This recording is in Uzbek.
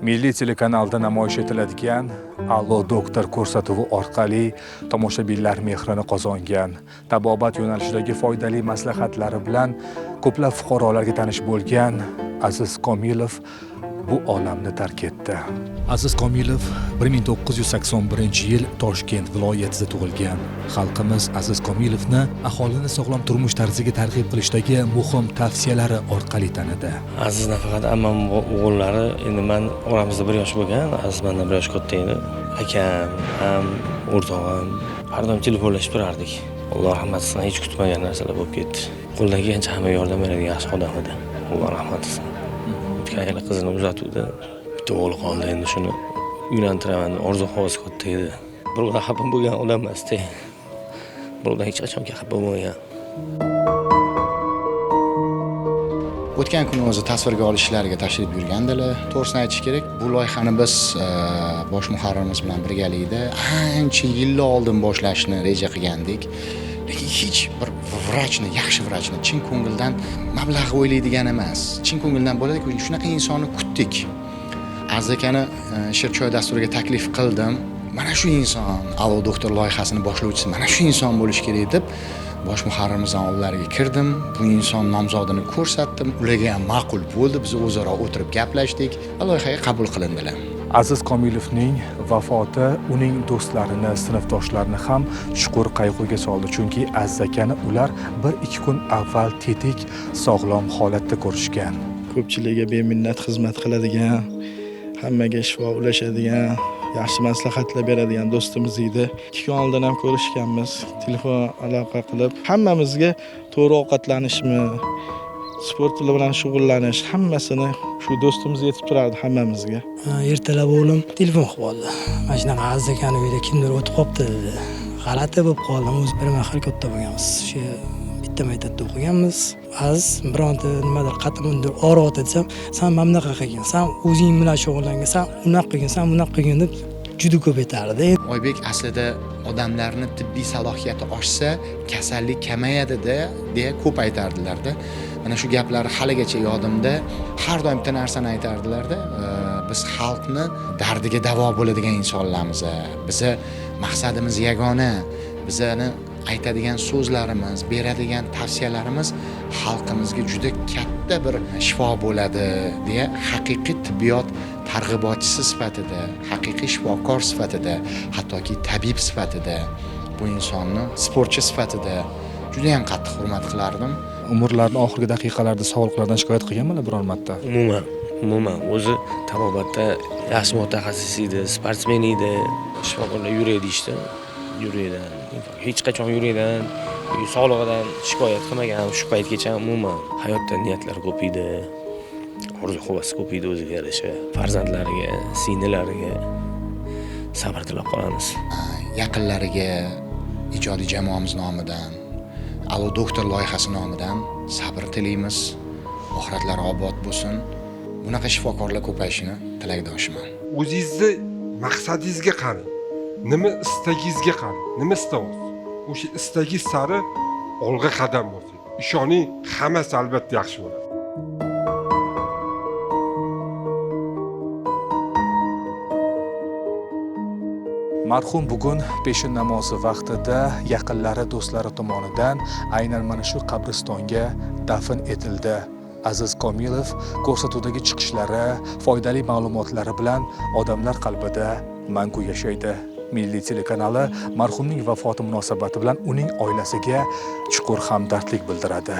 Milliy telekanalda namoyish etiladigan Allo doktor ko'rsatuvi orqali tomoshabinlar mehrini qozongan, tabobat yo'nalishidagi foydali maslahatlari bilan ko'plab fuqarolarga tanish bo'lgan Aziz Komilov bu olamni tark etdi. Aziz Komilov 1981-yil Toshkent viloyatida tug'ilgan. Xalqimiz Aziz Komilovni aholini sog'lom turmush tarziga targ'ib qilishdagi muhim tavsiyalari orqali tanidi. Aziz nafaqat ammam o'g'illari, endi man oramizda bir yosh bo'lgan, Aziz mandan bir yosh katta edi. Akam ham, o'rtog'im har doim telefonlashib turardik. Alloh rahmat qilsin, hech kutmagan narsalar bo'lib ketdi. Qo'ldan kelgancha hamma yordam beradigan yaxshi odam edi. Alloh rahmat qilsin. O'tgan yili qizini uzatuvdi. Bitta o'g'li qoldi, endi shuni uylantiraman deb orzu havas katta edi. Birovdan xafa bo'lgan odam emasdi. Birovdan hech qachon xafa bo'lmagan. O'tgan kuni o'zi tasvirga olish ishlariga tashrif buyurgandilar. To'g'risini aytish kerak, bu loyihani biz bosh muharririmiz bilan birgalikda ancha yillar oldin boshlashni reja qilgandik. Lekin hech bir vrachni, yaxshi vrachni chin ko'ngildan mablag' o'ylaydigan emas. Chin ko'ngildan bo'ladi-ku, shunaqa insonni kutdik. Aziz akani Shirchoy dasturiga taklif qildim. Mana shu inson, Allo doktor loyihasini boshlovchisi mana shu inson bo'lishi kerak deb bosh muharririmizning oldilariga kirdim. Bu inson nomzodini ko'rsatdim. Ularga ham ma'qul bo'ldi. Biz o'zaro o'tirib gaplashdik va loyihaga qabul qilindilar. Aziz Komilovning vafoti uning do'stlarini, sinfdoshlarini ham chuqur qayg'uga soldi, chunki Aziz akani ular 1-2 kun avval tetik, sog'lom holatda ko'rishgan. Ko'pchilikka beminnat xizmat qiladigan, hammaga shifo ulashadigan, yaxshi maslahatlar beradigan do'stimiz edi. 2 kun oldin ham ko'rishganmiz, telefon aloqa qilib, hammamizga to'g'ri ovqatlanishmi, sport bilan shug'ullanish, hammasini shu do'stimiz yetib turardi hammamizga. Ertalab o'g'lim telefon qilib oldi. Mana shunaqa Aziz akani uyida kimdir o'tib qolibdi dedi. G'alati bo'lib qoldim. O'zi bir mahal katta bo'lganmiz. O'sha bitta maktabda o'qiganmiz. Aziz bironta nimadir qatim og'riyapti desam, san mana bunaqa qilgin, san o'zing bilan shug'ullangin, san unaqa qilgin, san bunaqa qilgin deb juda ko'p aytardi. Oybek aslida odamlarni tibbiy salohiyati oshsa, kasallik kamayadi-da, deya ko'p aytardilar-da. Mana shu gaplari haligacha yodimda. Har doim bitta narsani aytardilar-da, biz xalqni dardiga davo bo'ladigan insonlarmiz. Biza maqsadimiz yagona. Bizani aytadigan so'zlarimiz, beradigan tavsiyalarimiz xalqimizga juda katta bir shifo bo'ladi deya haqiqiy tibbiyot targ'ibotchisi sifatida, haqiqiy shifokor sifatida, hattoki tabib sifatida bu insonni sportchi sifatida juda ham qattiq hurmat qilardim. Umrlarining oxirgi daqiqalarida sog'liqlaridan shikoyat qilganmilar biror marta? Umuman o'zi tabobatda yaxshi mutaxassis edi, sportsmen edi. Shifokorlar yurak deyishdi. Yurakdan, hech qachon yurakdan, sog'lig'idan shikoyat qilmagan shu paytgacha umuman. Hayotda niyatlar ko'p edi. Orzu havasi ko'p edi o'ziga yarasha. Farzandlariga, singlilariga sabr tilab qolamiz. Yaqinlariga ijodiy jamoamiz nomidan, Allo doktor loyihasi nomidan sabr tilaymiz. Oxiratlari obod bo'lsin. Bunaqa shifokorlar ko'payishini tilakdoshiman. O'zingizni maqsadingizga qarang. Nima istagingizga qarang. Nima istaysiz? O'sha istagingiz sari olg'a qadam bosing. Ishoning, hammasi albatta yaxshi bo'ladi. Marhum bugun peshin namozi vaqtida yaqinlari, do'stlari tomonidan aynan mana shu qabristonga dafn etildi. Aziz Komilov ko'rsatuvdagi chiqishlari, foydali ma'lumotlari bilan odamlar qalbida mangu yashaydi. Milliy telekanali marhumning vafoti munosabati bilan uning oilasiga chuqur hamdardlik bildiradi.